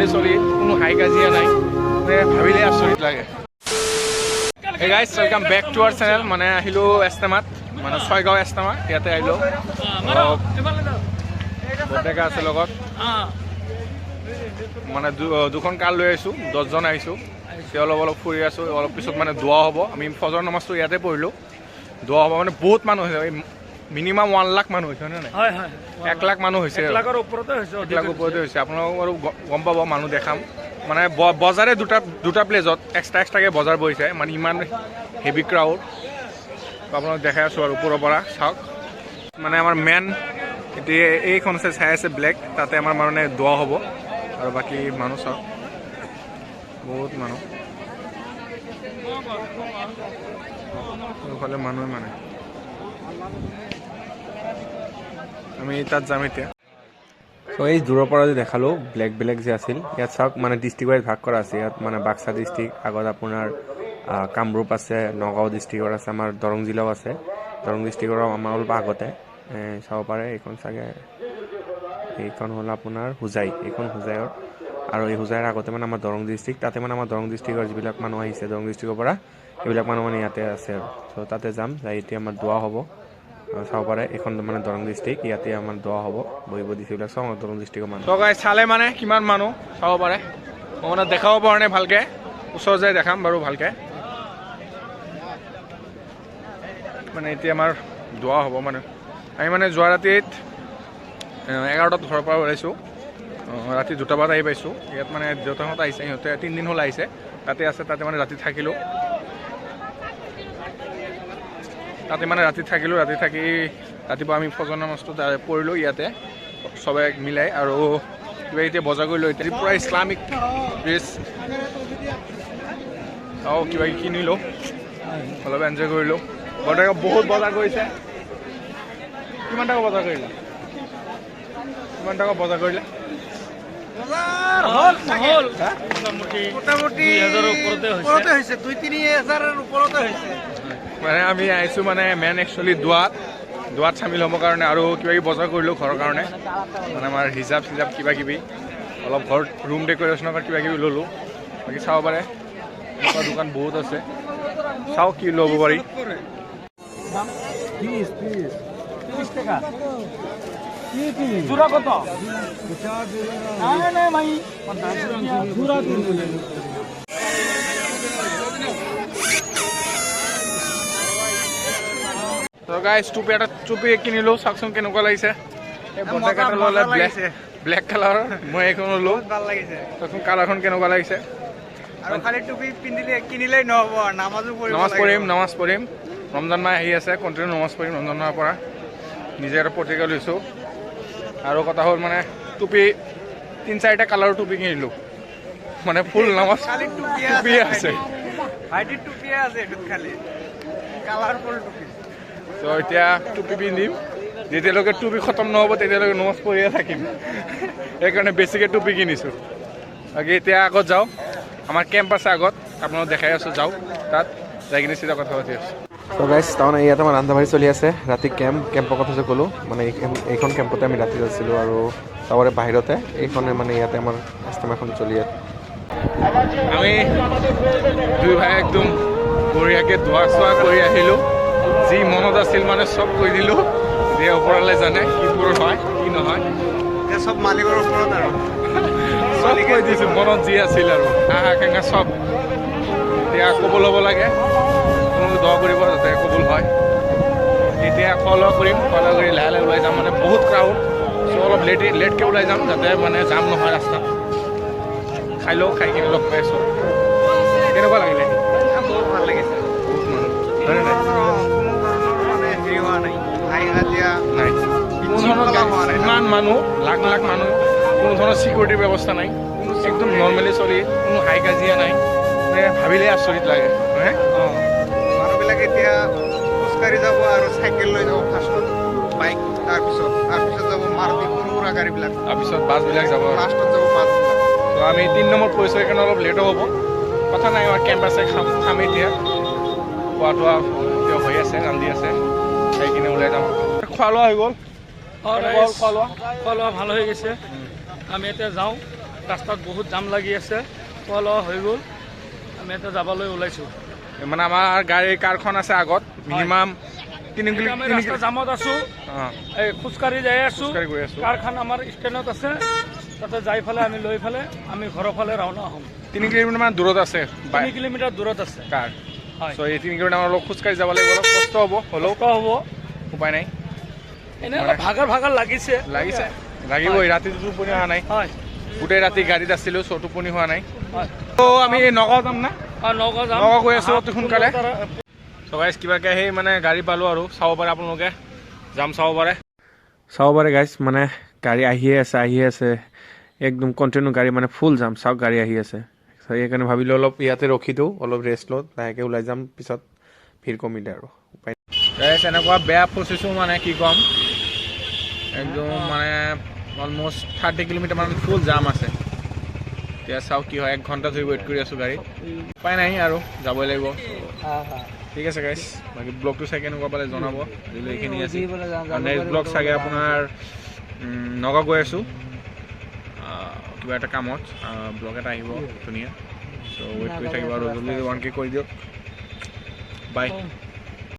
Normally চলি, কোনো হাই কাজিয়া নাই, মানে ভাবিলে আচৰিত লাগে। Hey guys, welcome back to our channel. মানে আহিলোঁ এষ্টেমাত, মানে ছয়গাঁও এষ্টেমা, ইয়াতে আহিলোঁ। বৰডেকা আছে লগত, মানে দুখন কাৰ লৈ আহিছোঁ, 10জন আহিছোঁ। এতিয়া অলপ অলপ ফুৰি আছোঁ, অলপ পিছত মানে দোৱা হ'ব। আমি ফজৰ নামাজটো ইয়াতে পঢ়িলোঁ। দোৱা হ'ব, মানে বহুত মানুহ হৈছে, মিনিমাম 1 লাখ মানুহ হৈছে, হয়নে নাই? 1 লাখ মানুহ হৈছে, 1 লাখৰ ওপৰতে হৈছে, 1 লাখ ওপৰতে হৈছে। আপোনালোক আৰু গম পাব, মানুহ দেখাম। মানে বজাৰে দুটা দুটা প্লেচত এক্সট্ৰা এক্সট্ৰাকৈ বজাৰ বহিছে, মানে ইমান হেভি ক্ৰাউড। আপোনালোক দেখাই আছোঁ আৰু ওপৰৰ পৰা চাওক। মানে আমাৰ মেইন এতিয়া এইখন আছে, চাই আছে ব্লেক, তাতে আমাৰ মানে দোৱা হ'ব। আৰু বাকী মানুহ চাওক, বহুত মানুহ, সেইফালে মানুহে। মানে আমি তাত যাম এতিয়া। চ' এই দূৰৰ পৰা যে দেখালোঁ ব্লেক ব্লেক যে আছিল, ইয়াত চাওক মানে ডিষ্ট্ৰিক্ট ৱাইজ ভাগ কৰা আছে। ইয়াত মানে বাক্সা ডিষ্ট্ৰিক্ট, আগত আপোনাৰ কামৰূপ আছে, নগাঁও ডিষ্ট্ৰিক্টৰ আছে, আমাৰ দৰং জিলাও আছে। দৰং ডিষ্ট্ৰিক্টৰ আমাৰ অলপ আগতে চাব পাৰে। এইখন চাগে, এইখন হ'ল আপোনাৰ হোজাই, এইখন হোজাইৰ। আৰু এই হোজাইৰ আগতে মানে আমাৰ দৰং ডিষ্ট্ৰিক্ট, তাতে মানে আমাৰ দৰং ডিষ্ট্ৰিক্টৰ যিবিলাক মানুহ আহিছে দৰং ডিষ্ট্ৰিক্টৰ পৰা, সেইবিলাক মানুহ মানে ইয়াতে আছে আৰু। চ' তাতে যাম, যাই এতিয়া আমাৰ দোৱা হ'ব। চাব পাৰে, এইখন মানে দৰং ডিষ্ট্ৰিক্ট, ইয়াতে আমাৰ দোৱা হ'ব, বহিব দিছে এইবিলাক চাওঁ দৰং ডিষ্ট্ৰিক্টৰ মানুহ। চ' চালে মানে কিমান মানুহ চাব পাৰে, মই মানে দেখাব পৰা নাই ভালকৈ, ওচৰত যাই দেখাম বাৰু ভালকৈ। মানে এতিয়া আমাৰ দোৱা হ'ব। মানে আমি মানে যোৱা ৰাতিত 11টাত ঘৰৰ পৰা ওলাইছোঁ, ৰাতি 2টা বজাত আহি পাইছোঁ। ইয়াত মানে দেউতাহঁত আহিছে, সিহঁতে 3 দিন হ'ল আহিছে, তাতে আছে, তাতে মানে ৰাতি থাকিলোঁ। তাতে মানে ৰাতি থাকিলোঁ, ৰাতি থাকি ৰাতিপুৱা আমি ফজৰ নামাজটো পঢ়িলোঁ ইয়াতে চবে মিলাই। আৰু কিবা এতিয়া বজাৰ কৰিলোঁ, এতিয়া পূৰা ইছলামিক ড্ৰেছ আৰু কিবা কিবি কিনিলোঁ, অলপ এনজয় কৰিলোঁ। বৰদেকা বহুত বজাৰ কৰিছে। কিমান টকা বজাৰ কৰিলা? কিমান টকা বজাৰ কৰিলা? মানে আমি আহিছোঁ মানে মেইন একচুৱেলি দোৱাত চামিল হ'বৰ কাৰণে, আৰু কিবা কিবি বজাৰ কৰিলোঁ ঘৰৰ কাৰণে, মানে আমাৰ হিজাব চিজাব কিবা কিবি, অলপ ঘৰত ৰুম ডেক'ৰেশ্যনৰ কাৰণে কিবা কিবি ল'লোঁ। বাকী চাব পাৰে এনেকুৱা দোকান বহুত আছে, চাওঁ কি ল'ব পাৰি। 30 টাকা জোড়া কত? নাই ভাই, জোড়া। গাইজ, টুপি এটা টুপি কিনিলোঁ, চাওকচোন কেনেকুৱা লাগিছে। এই বৰডেকাটো ল'লে ব্লেক কালাৰৰ, মই এইখন ল'লোঁ, ভাল লাগিছে। চাওকচোন কালাৰখন কেনেকুৱা লাগিছে। আৰু খালি টুপি পিন্ধিলে কিনিলেই নহ'ব, নামাজো পঢ়িব। নামাজ পঢ়িম, নামাজ পঢ়িম। ৰমজান মাহ আহি আছে, কণ্টিনিউ নামাজ পঢ়িম। ৰমজান মাহৰ পৰা নিজে এটা প্ৰতিজ্ঞা লৈছোঁ। আৰু কথা হ'ল মানে টুপি 3-4টা কালাৰৰ টুপি কিনিলোঁ, মানে ফুল নামাজ টুপি আছে। ভাইটিৰ টুপিয়ে আছে এইটোত, খালি কালাৰফুল টুপি। ত' এতিয়া টুপি পিন্ধিম, যেতিয়ালৈকে টুপি খতম নহ'ব তেতিয়ালৈকে নামাজ পঢ়িয়ে থাকিম, সেইকাৰণে বেছিকৈ টুপি কিনিছোঁ। বাকী এতিয়া আগত যাওঁ, আমাৰ কেম্প আছে আগত, আপোনালোক দেখাই আছোঁ, যাওঁ তাত যাই কিনে চিধা কথা পাতি আছোঁ। চ' গাইজ, তাৰমানে ইয়াত আমাৰ ৰান্ধাবাঢ়ি চলি আছে। ৰাতি কেম্পৰ কথা যে ক'লোঁ, মানে এইখন কেম্পতে আমি ৰাতি আছিলোঁ। আৰু তাৰে বাহিৰতে এইখনে মানে ইয়াতে আমাৰ ইজতেমাখন চলি আছে। আমি দুই ভাই একদম বঢ়িয়াকৈ দোৱা চোৱা কৰি আহিলোঁ, যি মনত আছিল মানে চব কৈ দিলোঁ। যে ওপৰলৈ জানে কি পূৰণ হয় কি নহয়, চব মালিকৰ ওপৰত, আৰু চব কৈ দিছোঁ মনত যি আছিল আৰু হাঁহ আকাংক্ষা চব। এতিয়া কবুল হ'ব লাগে, আপোনালোকে দোৱা কৰিব যাতে কবুল হয়। এতিয়া খোৱা লোৱা কৰিম, খোৱা লোৱা কৰি লাহে লাহে ওলাই যাম। মানে বহুত ক্ৰাউড, চ' অলপ লেটকৈ ওলাই যাম যাতে মানে জাম নহয় ৰাস্তাত। খাই লওঁ, খাই কিনে লগ পাইছোঁ। কেনেকুৱা লাগিলে? বহুত ভাল লাগিছে। বহুত মানুহ হয় নাই? নাই, কোনো ধৰণৰ ইমান মানুহ, লাখ লাখ মানুহ, কোনো ধৰণৰ চিকিউৰিটিৰ ব্যৱস্থা নাই, একদম নৰ্মেলি চলি, কোনো হাই কাজিয়া নাই, মানে ভাবিলে আচৰিত লাগে। হয়নে? মানুহবিলাক এতিয়া খোজকাঢ়ি যাব আৰু চাইকেল লৈ যাব ফাৰ্ষ্টত, বাইক, তাৰপিছত যাব মাৰুতি সৰু সুৰা গাড়ীবিলাক, তাৰপিছত বাছবিলাক যাব, লাষ্টত যাব বাছবিলাক। তো আমি 3 নম্বৰ পৰিছোঁ, সেইকাৰণে অলপ লেটো হ'ব, কথা নাই। আমাৰ কেম্প আছে, খাম এতিয়া, খোৱা তোৱা এতিয়া হৈ আছে, ৰান্ধি আছে, খাই কিনে ওলাই যাম। খোৱা লোৱা হৈ গ'ল? খোৱা লোৱা ভাল হৈ গৈছে। আমি এতিয়া যাওঁ। ৰাস্তাত বহুত জাম লাগি আছে, খোৱা লোৱা হৈ গ'ল, আমি এতিয়া যাবলৈ ওলাইছোঁ। মানে আমাৰ গাড়ী কাৰখন আছে আগত, মিনিমাম 3 আমি ৰাস্তা জামত আছোঁ, এই খোজকাঢ়ি যাই আছোঁ, খোজকাঢ়ি গৈ আছোঁ। কাৰখন আমাৰ ষ্টেণ্ডত আছে, তাতে যাই পেলাই আমি লৈ পেলাই আমি ঘৰৰ ফালে ৰাওনা হ'ম। 3 কিলোমিটাৰ মান দূৰত আছে 3 কিলোমিটাৰ দূৰত আছে কাৰ। হয়। চ' এই 3 কিলোমিটাৰ অলপ খোজকাঢ়ি যাব লাগিব, অলপ কষ্ট হ'ব, হ'লেও কষ্ট হ'ব, উপায় নাই। এনে অলপ ভাগৰ ভাগৰ লাগিছে। লাগিছে, লাগিবই, ৰাতিটো টোপনি হোৱা নাই। হয়। গোটেই ৰাতি গাড়ীত আছিলোঁ, চ' টোপনি হোৱা নাই। হয়। ত' আমি নগাঁও যাম না? নগাঁও যাম। নগাঁও গৈ আছোঁ অতি সোনকালে। চ' গাইজ, কিবাকে সেই মানে গাড়ী পালোঁ আৰু, চাব পাৰে আপোনালোকে, যাম চাব পাৰে। চাব পাৰে গাইজ, মানে গাড়ী আহিয়ে আছে, আহিয়ে আছে, একদম কণ্টিনিউ গাড়ী, মানে ফুল যাম। চাওক গাড়ী আহি আছে। সেইকাৰণে ভাবিলোঁ অলপ ইয়াতে ৰখি দিওঁ, অলপ ৰেষ্ট লওঁ, লাহেকৈ ওলাই যাম পিছত ভিৰ কমিলে আৰু উপায়। গাইজ, এনেকুৱা বেয়া ফচিছোঁ, মানে কি ক'ম, একদম মানে অলমষ্ট 30 কিলোমিটাৰ মান ফুল জাম আছে। এতিয়া চাওক কি হয়, 1 ঘণ্টা ধৰি ৱেইট কৰি আছোঁ গাড়ীত, উপায় নাই আৰু যাবই লাগিব। ঠিক আছে গাইজ, বাকী ব্লগটো চাই কেনেকুৱা পালে জনাব। আজিলৈ এইখিনি আছিল। নেক্সট ব্লগ চাগে আপোনাৰ নগাঁও গৈ আছোঁ কিবা এটা কামত, ব্লগ এটা আহিব ধুনীয়া। চ' ৱেইট কৰি থাকিব আৰু জলদি 1K কৰি দিয়ক। বাই।